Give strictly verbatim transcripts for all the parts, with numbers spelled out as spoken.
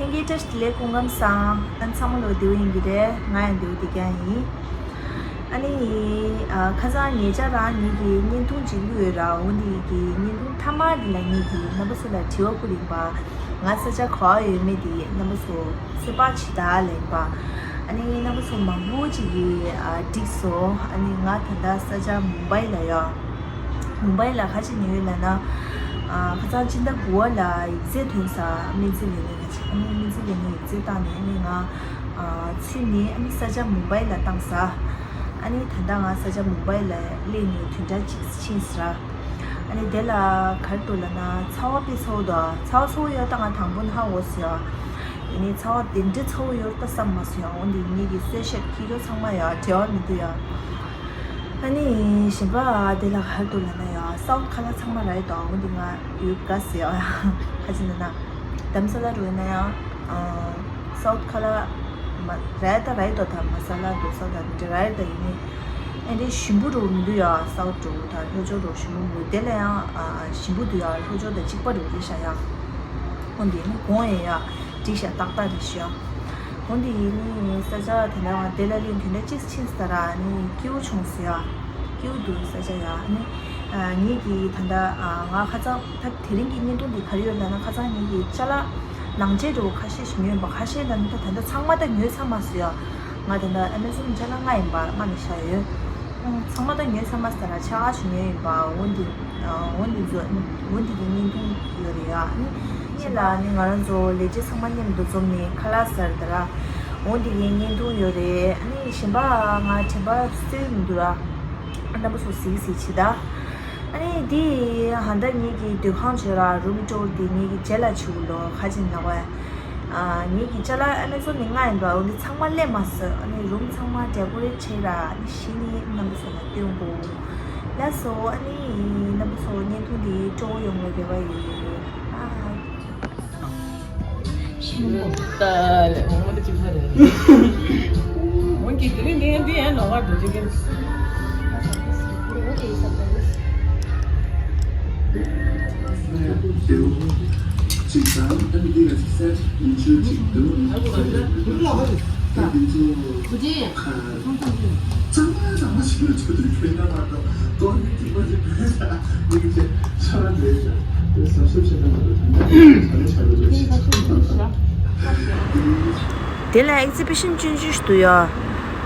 ལྷན་རྒྱས་བཀྲ་ཤིས་བདེ་ལེགས། སྐུ་ཁམས་བཟང་། ཨ་ཚང་མ་ལོ་བདེ་པོ་ཡིན་གྱི་རེད། ང་ཡང་བདེ་པོ་བསྡད་ཀྱི་ཡིན། ཨ་ནི་ཨ་ཁ་སང་ཉེ་ཆར་རང་ཉིད་ཀྱི་བརྙན་ཐུང་ཅིག་བླུགས་ཡོད་ར། འོ་འདི་གི་བརྙན་ཐུང་མཐའ་མ་འདི་ལ་ངེད་ཀྱིས་རྣམ་པ་ཚོ་ལ་དྲི་བ་བསྐུར་ཡིན་པ། ང་ས་ཆ་ག་པར་ཡོད་མེད་འདི་རྣམ་པ་ཚོ་ཚོད་དཔག་བྱེད་དང་ལབ་ཡིན་པ། ཨ་ནི་རྣམ་པ་ཚོ་མང་པོ་ཅིག་གིས་ཨ་འགྲིག་སོང་། ཨ་ནི་ང་ད་ལྟ་ས་ཆ་མུམ་བྷའི་ལ་ཡོད། མུམ་བྷའི་ལ་ག་རེ་བྱེད་ནས་ཡོད་ལབ་ན། ཨ་ཁ་སང་སྤྱི་ཟླ་དགུ་པ་ལ་ཡིག་ཚད་ཐོན་ས། སྨན་རྩིས་ལས་སྣེ་ག་རེ་བྱེད། ཨ་ནི་སྨན་རྩིས་ལས་སྣེ་ཡིག་ཚད་བཏང་ནས། ཨ་ནི་ང་ཨ་ཚུད་ནས་ཨ་ནི་ས་ཆ་མུམ་བྷའི་ལ་བཏང་ས། ཨ་ནི་ད་ལྟ་ང་ས་ཆ་མུམ་བྷའི་ལ་སླེབས་ནས་བདུན་ཕྲག་གཅིག་ཕྱིན་ས་ར། ཨ་ནི་དེ་ལ་ག་རེ་འདུག་ལབ་ན། ཚ་བ་དཔེ་ཚ་པོ་འདུག་ཚ་བ་ཚ་པོ་ཡོད་ད་ང་དང་པོ་ཧ་གོ་སོང་ཡ། ཡིན་ནའི་ཚ་བ་དེ་འདྲ་ཚ་པོ་ཡོད་ད་བསམ་མ་སོང་ཡ། འོ་འདི་ངེད་ཀྱི་གསོལ་ཞབས་ཁྱེད་ཚོ་ཚང་མ་ཡ་བྲེལ་བ་མི་འདུག་ཡ། ཨ་ནི་གཞན་པ་དེ་ལ་ག་རེ་འདུག་ལབ་ན་ཡ། སའུཐ་ཁ་ལག་ཚང་མ་རག་གི་འདུག་འོ་འདི་ང་ཡུལ་དགའ་སོང་ཡ། ག་རེ་བྱས་ནས་ན། དྷ་རམ་ས་ལ་འགྲོ་ཡིན་ན་ཡང་། ཨ་སའུཐ་ཁ་ལག་མ་རག་ད་རག་གི་འདུག་ད་མ་ས་ལ་དོ་ས་དང་འདི་འདྲ་རག་ད། ཡིན་ནའི་ཨེ་འདྲའི་ཞིམ་པོ་འདྲ་པོ་མི་འདུག་ཡ། སའུཐ་འདྲ་པོ་དང་ལྷོ་ཕྱོགས་འདྲ་པོ་ཞིམ་པོ་མི་འདུག་དེ་ལ་ཡང་ཨ་ཞིམ་པོ་འདུག་ཡ། ལྷོ་ཕྱོགས་དང་གཅིག་པ་འདྲ་པོ་རེད་ཤག་ཡ། འོ་འདི་ནི་གོང་ཡིན་ཡ། འགྲིག་ཤག་ཏག་ཏག་རེད་ཤག་འོ་འདི་ཡིན་ནའི་ས་ཆ་དེ་འདྲ་བ་དེ་ལ་སླེབས་དུས་འདྲ་གཅིག་ཕྱིན་ས་ར་ནི་སྐྱིད་པོ་བྱུང་སོང་ཡ། སྐྱིད་པོ་འདུག་ས་ཆ་ཡ། ནི་ཨ་ངེད་ཀྱིས་ད་ལྟ་ཨ་ང་ཁ་སང་ད་དེ་རིང་གི་བརྙན་ཐུང་འདི་ག་རེ་ཡོད་ལབ་ན། ཁ་སང་ངེད་ཀྱིས་ཅ་ལག་ནང་ཆས་འདྲ་པོ་ཁ་ཤས་ཤིག་ཉོས་ཡིན་པ། ཁ་ཤས་ལབ་ན་ད་ད་ལྟ་ཚང་མ་ད་ཉོས་ཚར་མ་སོང་ཡ། ང་ད་ལྟ་ཨ་མེ་ཛོན་ཅ་ལག་ལྔ་ཡིན་པ་མངགས་ནས་བཞག་ཡོད། ཨང་། ཚང་མ་ད་ཉོས་ཚར་མ་ཟེར་ར། ཆ་ག་ཞིག་ཉོས་ཡིན་པ། འོ་འདི། ཨ་འོ་འདི་ཚོ། འོ་འདི་གི་བརྙན་ཐུང་ཡོད་རེད་ཡ། ཨ་ནི་གཞན་པ་ནི་ང་རང་ཚོ་ལས་བྱེད་ཚང་མ་མཉམ་དུ་འཛོམས་ནས་ཁ་ལག་ཟ་ཡི་ཡོད་ར། འོ་འདི་གི་བརྙན་ཐུང་ཡོད་རེད། ཨ་ནི་གཞན་པ་ང་དྲན་པ་གསོས་མི་འདུག་ར། རྣམ་པ་ཚོ་གཟིགས་གཟིགས་བྱེད་ད། ཨ་ནི་འདི་ཧ་ད་ངེད་ཀྱི་སྡོད་ཁང་བྱོས་ར། རུམ་ཊུར་འདི་ངེད་ཀྱི་རྗེས་ལ་བྱེད་དགོས་ལོ། ག་རེ་བྱས་ནས་ལབ་ན། ཨ་ངེད་ཀྱི་ཅ་ལག་ཨ་མེ་ཛོན་ནས་མངགས་ཡིན་པ། འོ་འདི་ཚང་མ་སླེབས་མ་སོང་། ཨ་ནི་རུམ་ཚང་མ་ཌེ་ཀོ་རེཊ་བྱས་ར། ཨ་ནི་གཞི་ནས་རྣམ་པ་ཚོ་ལ་སྟོན་དགོས། ལགས་སོ། ཨ་ནི་རྣམ་པ་ཚོ་བརྙན་ཐུང་འདི་སྤྲོ་པོ་ཡོང་བའི་རེ་བ་ཡོད། ཨ། དེ་ལ་ཨེག་ཛི་བི་ཤན་ཆུང་ཆུང་ཞིག་འདུག་ཡ།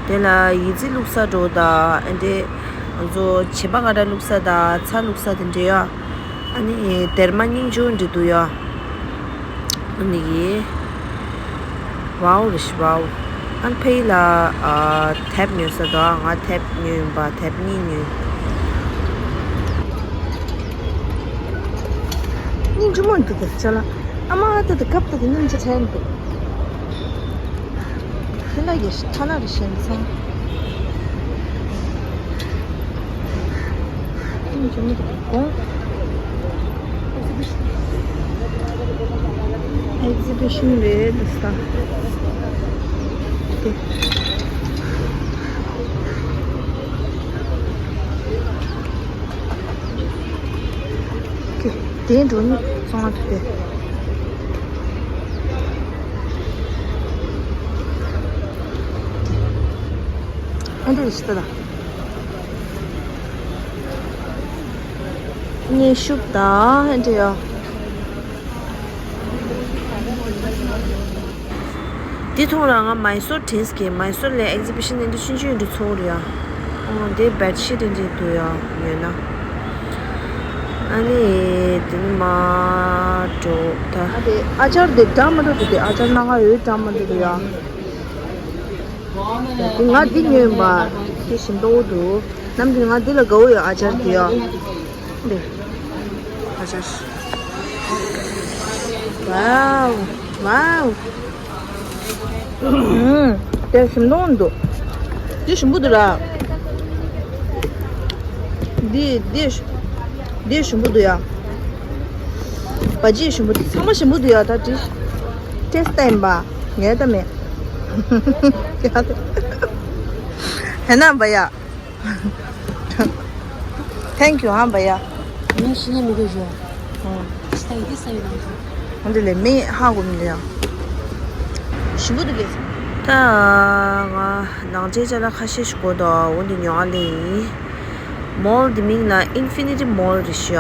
དེ་ལ་ཡིག་རྩིས་བླུགས་ས་འདྲ་པོ་དང་། ཨ་འདྲས་ང་ཚོ་བྱེ་མ་ཀ་ཊ་བླུགས་ས་དང་། ཚྭ་བླུགས་ས་དེ་འདྲ་ཡ། ཨ་ནི་སྡེར་མ་སྙིང་རྗེ་པོ་འདྲ་འདུག་ཡ། ཨ་ནི་ཡེ། ཝའོ་རེད་ཤག་ཝའོ། ཨ་ནི་ཕ་གི་ལ་ཨ་ཐེབ་ཉོ་ས་དང་། ང་ཐེབ་ཉོས་ཡིན་པ། ཐེབ་གཉིས་ཉོས། སྙིང་རྗེ་མོ་འདུག་ག་ཅ་ལག་ཨ་མ་ད་ད་ཀབ་ད་ད་སྙིང་རྗེ་དྲན་འདུག་ཁྱི་ལ་ཡེ་ཤི་ཐ་ན་རེ་ཞན་ཚང་། ཨེག་ཛི་བི་ཤན་རེད་འདུག་ས། དེ་འགྲོ་ནི་སོང་ང་ཐུག་དེ། ཨ་འདྲ་ཞིག་ལྟ་ད། ངའི་ཤུབ་ད་ཨ་འདྲ་ཡ། འདི་མཐོང་ར། ང་མའི་སོར་དྲན་སྐྱེ། མའི་སོར་ལ་ཨེག་ཛི་བི་ཤན་འདི་འདྲ་ཆུང་ཆུང་འདྲ་ཚོགས་རེད་ཡ། ཨོ་འདི་བེད་ཤིཊ་འདི་འདྲ་འདུག་ཡ། ཡོད་ན། ཨ་ནི་འདི་ནི་མ་འགྲོ་ད། ཨ་དེ་ཨ་ཅར་དེ་འདྲ་མ་འགྲོ་འདུག་དེ་ཨ་ཅར་སྣ་ཁ་ཡོད་འདྲ་མ་འགྲོ་འདུག་ཡ། དེ་ང་འདི་ཉོས་ཡིན་པ། དེ་ཞིམ་ཏོག་འདུག་ནམ་རྒྱུན་ང་འདི་ལ་དགའ་བོ་ཡོད། ཨ་ཅར་འདི་ཡ། འདི། ཨ་ཅར། ཝའོ། ཝའོ། ཨུམ། དེ་ཞིམ་ཏོག་འདུག་འདི་ཞིམ་པོ་འདུག་ར། འདི་འདི་འདི་ཞིམ་པོ་འདུག་ཡ། བ་ཇི་ཞིམ་པོ་འདུག་ཚང་མ་ཞིམ་པོ་འདུག་ཡ། ད་འདི་ཊེསི་ཊ་ཡིན་པ། ངས་ད་མེད། ཧེ་ན་བ་ཡ། Thank you ཧ་བ་ཡ། ངས་ཤི་ནས་མི་དགོས་ཞུ། ཨོ། ཤི་ད་ཡི་དེ་ས་ཡི་རང་ཞུ། འདི་ལས་མི་ཧ་གོ་མི་ལ་ཡ། ཞིམ་པོ་འདུག་གས། ད་ང་ནང་ཆེན་ཅ་ལག་ཁ་ཤས་ཤིག་གོ་དོ། འོ་འདི་ཉོ་ཨ་ལེ་ཡིན། མོལ་འདི་མིང་ལ་Infinity Mall རེད་ཤག་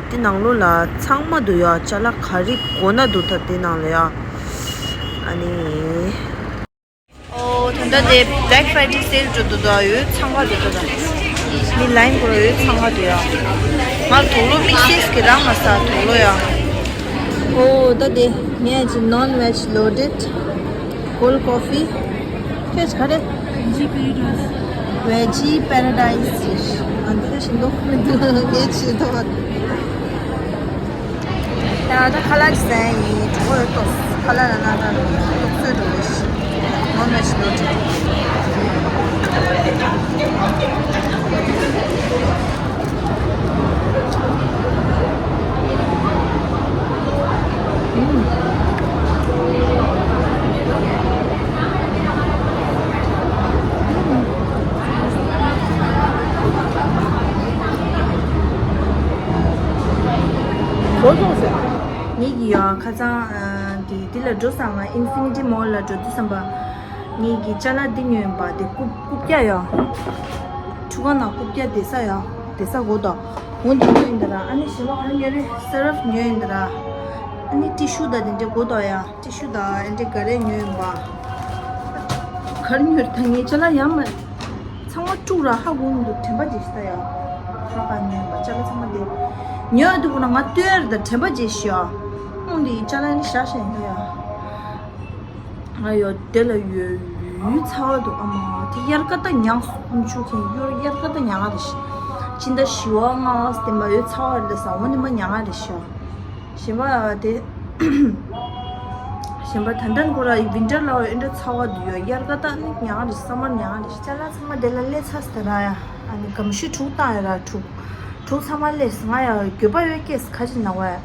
འདི་ནང་ལོགས་ལ་ཚང་མ་འདུག་ཡ། ཅ་ལག་ག་རེ་གོ་ན་འདུག་ད་འདི་ནང་ལ་ཡ། ཨ་ནི། ཨོ་ད་ལྟ་དེ་Black Friday sale འགྲོ་འདུག་ད། ཡོད་ཚང་མ་འདུག་ད། མི་ལའིན་བོར་ཡོད་ཚང་མ་འདུག་ཡ། ང་དུག་ལོག་དམིགས་བསལ་གྱི་རག་མ་སོང་དུག་ལོག་ཡ། ཨོ་ད་དེ་ངས་ཅི་non veg loaded cold coffee ཁྱོད་ག་རེ། Veggie Paradise. Veggie Paradise. ཨ་འདི་ལ་ཞིམ་མདོག་མི་འདུག་ངས་ཅི་འདུག་ཡ་ད་ཁ་ལག་ཟས་ཡིན། གྲོགས་པོ་ཡོད་ཏོ། ཁ་ལག་ལ་ན་ད་ཏོག་ཚོད་འགྲོ་རེད། ནོར་མེད་ཞིག་འགྲོ་ངེད་ཀྱི་ཡང་ཁ་སང་འདི་འདི་ལ་འགྲོ་ས། ང་Infinity Mall ལ་འགྲོ་དུས་ཙམ་པ། ངེད་ཀྱི་ཅ་ལག་འདི་ཉོས་ཡིན་པ། དེ་རྐུབ་རྐུབ་བཀྱག་ཡོད། ཁྲུ་གང་ནང་རྐུབ་བཀྱག་བསྡད་ས་ཡོད། བསྡད་ས་གོ་དོ། འོ་འདི་ཉོས་ཡིན་ད་ར། ཨ་ནི་གཞན་པ་ག་རེ་ཉོས་རེད། Surf ཉོས་ཡིན་ད་ར། ཨ་ནི་ཏི་ཤུ་དང་དེ་འདྲ་གོ་དོ་ཡ། ཏི་ཤུ་དང་ཨེ་འདྲ་ག་རེ་ཉོས་ཡིན་པ། ག་རེ་ཉོས་རེད། ད་ངའི་ཅ་ལག་ཡང་མ། ཚང་མ་དཀྲུག་ར་ཧ་གོ་མི་འདུག་དྲན་པ་བརྗེད་ཤག་ད་ཡ། ཧ་ག་ཉོས་པ་ཅ་ལག་ཚང་མ་དེ། ཉོས་འདུག་གོ་ན་ང་ལྟོས་ར་ད་དྲན་པ་བརྗེད་ཤག་ཨང་དེ་ཅ་ལག་ནི་བཞག་བཞག་ཡིན་ད་ཡ། ང་ཡོད་དེ་ལ་ཡོད་ཡུལ་ཚ་བ་འདུག་ཨ་མ་དེ་དབྱར་ཁ་ད་མྱངས་སོང་། ཨམ་ཆུ་ཁེན་ཡོད་དབྱར་ཁ་ད་མྱངས་རེད་ཤག་སྤྱི་ཟླ་བཞི་པ་ལྔ་པ་དེ་མ་ཡོད་ཚ་བ་རེད་ལ་ས་འོ་ནི་མ་མྱངས་རེད་ཤག་གཞན་པ་དེ། གཞན་པ་ད་ལྟ་ཁོ་ར་ཝིན་ཊར་ལ་ཨེ་འདྲ་ཚ་བ་འདུག་ཡོད། དབྱར་ཁ་ད་ནི་མྱངས་རེད། སམ་མར་མྱངས་རེད། ཅ་ལག་ཚང་མ་དེ་ལ་སླེབས་ཚར་ཟེར་ར་ཡ། ཨ་ནི་སྒམ་ཤུ་དྲུག་བཏང་ཡོད་ར། དྲུག་དྲུག་ཚང་མ་སླེབས། ང་ཡ་འགྱོད་པ་ཡོད་སྐྱེས་ཁ་ཅིག་ན་བས།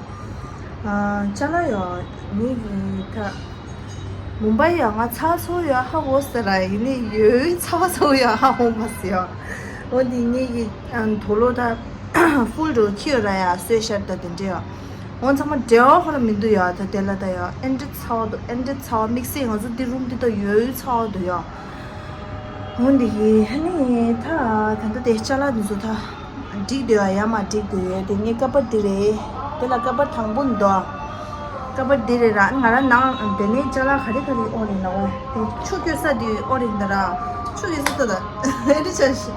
ཅ་ལག་ཡ་ནི་ད་མུམ་བྷའི་ཡ་ང་ཚ་བ་ཚ་བོ་ཡ་ཧ་གོ་ཟེར་ར། ཡིན་ནི་ཡོད་ཚ་བ་ཚ་བོ་ཡ་ཧ་གོ་མ་ཟེར་ཡ། འོ་འདི་ངེད་ཀྱི་དུག་ལོག་ད་ཧྥུལ་འགྲོ་ཁྱི་ཡོད་ར་ཡ། གསོལ་ཤར་ད་དེ་འདྲ་ཡ། འོ་ཚང་མ་འབྲེལ་བ་ཁོ་ར་མི་འདུག་ཡ། ད་དེ་ལ་ད་ཡ་ཨེ་འདྲ་ཚ་བ་འདུག་ཨེ་འདྲ་ཚ་བ་དམིགས་བསལ་ང་ཚོ་འདི་རུམ་འདི་ད་ཡོད་ཚ་བ་འདུག་ཡ། འོ་འདི་ཡི་ཧ་ནི་ད་ད་ལྟ་དེ་ཅ་ལག་འདི་ཚོ་ད་འགྲིག་འདུག་ཡ། ཡ་མ་འགྲིག་འདུག་ཡ། དེ་ངའི་ཀ་པར་འདི་རེད། དེ་ལ་ཀ་པར་དང་པོ་འདུག་ཀ་པར་འདི་རེད་ར། ང་ར་ནང་དེ་ནས་ཅ་ལག་ག་རེ་ག་རེ་ཨོ་རེད་ན་འོ་དེ་ཆུ་སྐྱོད་ས་འདི་ཨོ་རེད་ད་ར། ཆུ་སྐྱོད་ས་ད་ད་ཨེ་འདྲ་ཆ་ཞིག་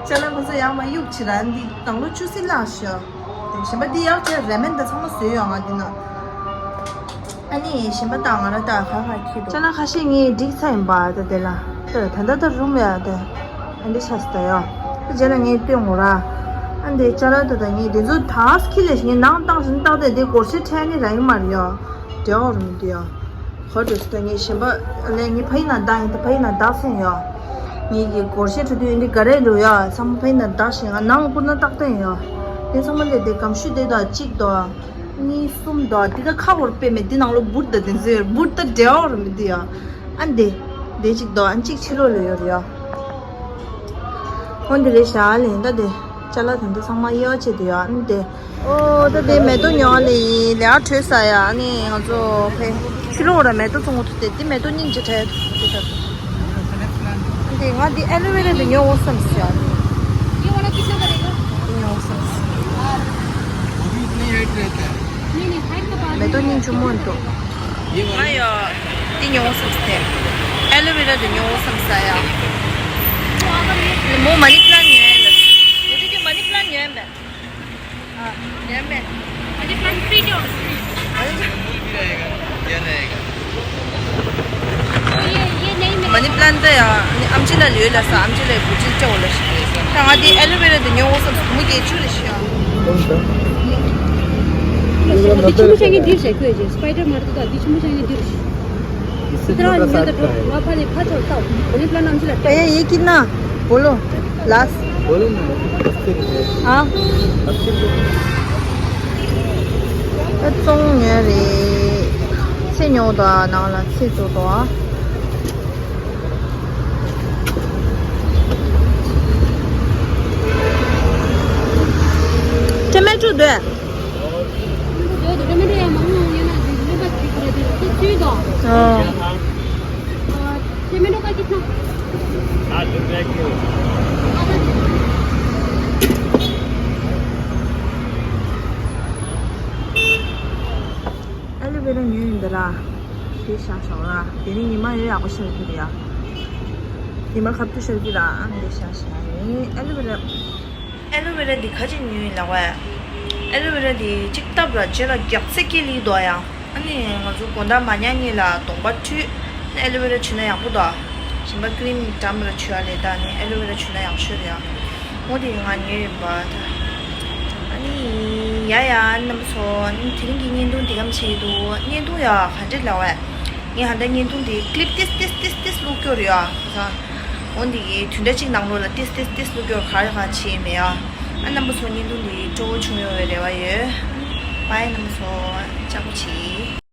ཅ་ལག་ཁོ་ཚོ་ཡ་མ་གཡུག་ཆི་ར་འདི་དང་ལོ་ཆུ་སྲིན་ལག་ཤ། གཞན་པ་འདི་ཡག་ཅེ་རེ་མན་ད་ཚང་མ་བཟོས་ཡོང་ང་འདི་ན། ཨ་ནི་གཞན་པ་དང་ང་ར་ད་ག་ག་ཁྱེད་དོ། ཅ་ལག་ཁ་ཤས་ངས་སྒྲིག་ཚར་ཡིན་པ་ད་དེ་ལ། ད་ད་ད་ད་རུམ་ཡ་ད་ཨ་འདི་ཆ་སི་ད་ཡོ། ད་རྗེས་ལ་ངས་སྟོན་ངོ་ར། ཨ་འདི་ཅ་ལག་ད་ད་ངས་འདི་ཚོ་ད་སི་ཁི་ལས་ངས་ནང་བཏང་ཞིང་བཏང་སྟེ་འདི་སྒོར་གཞས་འཕྲད་ནི་ར་ཡིན་མ་རེད་ཡོ། འབྲེལ་བ་རུ་མི་འདུག་ཡ། ཧོ་འདྲ་སི་ད་ངས་གཞན་པ་ལས་ངས་ཕ་ཡིན་ན་བདག་ཡིན་ད་ཕ་ཡིན་ན་བདག་སེང་ཡ། ངས་ཀྱི་སྒོར་གཞས་འཕྲོ་དུས་འདི་ག་རེ་འགྲོ་ཡ་ཚང་མ་ཕ་ཡིན་ན་བདག་ཞིང་ང་ནང་བསྐུར་ན་རྟག་བརྟན་ཡ། དེ་ཚང་མ་ལས་དེ་གམ་ཤུ་དེ་དང་གཅིག་དང་གཉིས་གསུམ་དང་འདི་ད་ཁ་བོར་པས་མེད་འདི་ནང་ལོ་འབུར་ད་དེ་ཚོས་འབུར་ད་འབྲེལ་བ་རུ་མི་འདུག་ཡ། ཨ་འདི་དེ་གཅིག་དང་ཨ་གཅིག་ཕྱི་ལོགས་ལ་ཡོད་རེད་ཡ། འོ་འདི་རེད་ཤག་ལེན་ད་དེ་ཅ་ལག་དེ་འདི་ཚང་མ་དབྱེ་བ་ཕྱེ་དེ་ཡ། ཨ་འདི། ཨོ་ད་དེ་མེ་ཏོག་ཉོ་བ་ལ་ཡིན་ལས་ཨ་བྲོས་ས་ཡ། ཨ་ནི་ང་ཚོ་ཕེ་ཕྱི་ལོགས་ར་མེ་ཏོག་བཙོང་གོ་ཐུག་དེ་དེ་མེ་ཏོག་སྙིང་རྗེ་དྲགས་ཐུག་དེ་ད། དེ་ང་དེ་ཨེ་ལོ་ཝེ་ར་དེ་ཉོ་འོ་བསམ་སི་ཡ། དེ་ཉོ་འོ་བསམ་སི། མེ་ཏོག་སྙིང་རྗེ་མོ་འདུག་ང་ཡ་དེ་ཉོ་འོ་བསམ་སི་དེ། ཨེ་ལོ་ཝེ་ར་དེ་ཉོ་འོ་བསམ་སི་ཡ། མོ་མ་ནི་པི་ལན་ཉོ་ཡ་ལ། མོ་དེ་གི་མ་ནི་པི་ལན་ཉོ་ཡ་མེད། ཡོད་མེད། མ་ནི་པི་ལན་ད་ཡ་ཨམ་ཆི་ལ་ལོས་ལ་ས་ཨམ་ཆི་ལ་བུ་ཅི་ཅའོ་ལ་ཤི། ད་ང་དེ་ཨེ་ལོ་ཝེ་ར་དེ་ཉོ་འོ་བསམ་སི་མུ་གེ་ཆུ་ལ་ཤི་ཡ། འདི་ཆུ་མོ་ཆ་ངའི་འདིར་ཞེས་ཁོས་རྗེས་སི་པའི་ཌར་མར་དུ་དང་འདི་ཆུ་མོ་ཆ་ངའི་འདིར་ཞེས། ཁྱེད་རང་ཉིད་ལྟ་འགྲོ། ང་ཕ་ནི་ཕ་ཚོར་ལྟ། མ་ནི་པི་ལན་ཨམ་ཆི་ལ་སྤྲད། ཡེ་ཀི་ན་བོ་ལོ་ལ་སི། ཨ། ད་བཙོང་ཉོས་རེད། ཚེ་ཉོ་དང་ནང་ལ་ཚེ་བཙོ་དང་། ཊོ་མེ་ཊོ་འདོད། ཨ། དེ་བཞག་ཞོག་ལ། དེ་ནི་ཉི་མ་ཡོད་ཡག་པོ་ཤར་གི་རེད་ཡ། ཉི་མ་ཁ་ཐུག་ཤར་གི་ར། ཨ་ནི་དེ་བཞག་བཞག་ཡིན། ཨེ་ལོ་ཝེ་ར། ཨེ་ལོ་ཝེ་ར་འདི་ག་ཅིག་ཉོས་ཡིན་ལབ་པས། ཨེ་ལོ་ཝེ་ར་འདི་གཅིག་བཏབ་ར་རྗེས་ལ་རྒྱགས་ཚད་སྐྱེ་ལི་འདུག་ཡ། ཨ་ནི་ང་ཚོ་དགོང་དག་མ་ཉལ་སྔོན་ལ་གདོང་པ་བཀྲུས། ཨེ་ལོ་ཝེ་ར་བྱུགས་ན་ཡག་པོ་འདུག་གཞན་པ་ཀི་རིམ་འགྲམ་ར་བྱུགས་ཡ་ལས་ད་ནི་ཨེ་ལོ་ཝེ་ར་བྱུགས་ན་ཡག་ཤོས་རེད་ཡ། འོ་དེ་ང་ཉོས་ཡིན་པ་ད། ཨ་ནི་ཡ་ཡ་རྣམ་པ་ཚོ། ཨ་ནི་དེ་རིང་གི་བརྙན་ཐུང་འདི་གམ་བྱེད་ཀྱི་འདུག་བརྙན་ཐུང་ཡ་ག་འདྲ་ལབ་པས། ངས་ཧ་ད་བརྙན་ཐུང་འདི་clip ཏིས་ཏིས་ཏིས་ཏིས་བླུག་སྐྱོར་ཡ། ཁ་སང་། འོ་འདི་གི་དུས་འདྲ་གཅིག་ནང་ལོགས་ལ་ཏིས་ཏིས་ཏིས་བླུག་སྐྱོར་ག་རེ་ག་བྱེད་མེད་ཡ། ཨ་རྣམ་པ་ཚོ་བརྙན་ཐུང་འདི་སྤྲོ་བོ་བྱུང་ཡོང་བའི་རེ་བ་ཡོད། པའི་རྣམ་པ་ཚོ། ཅག་པོ་བྱེད།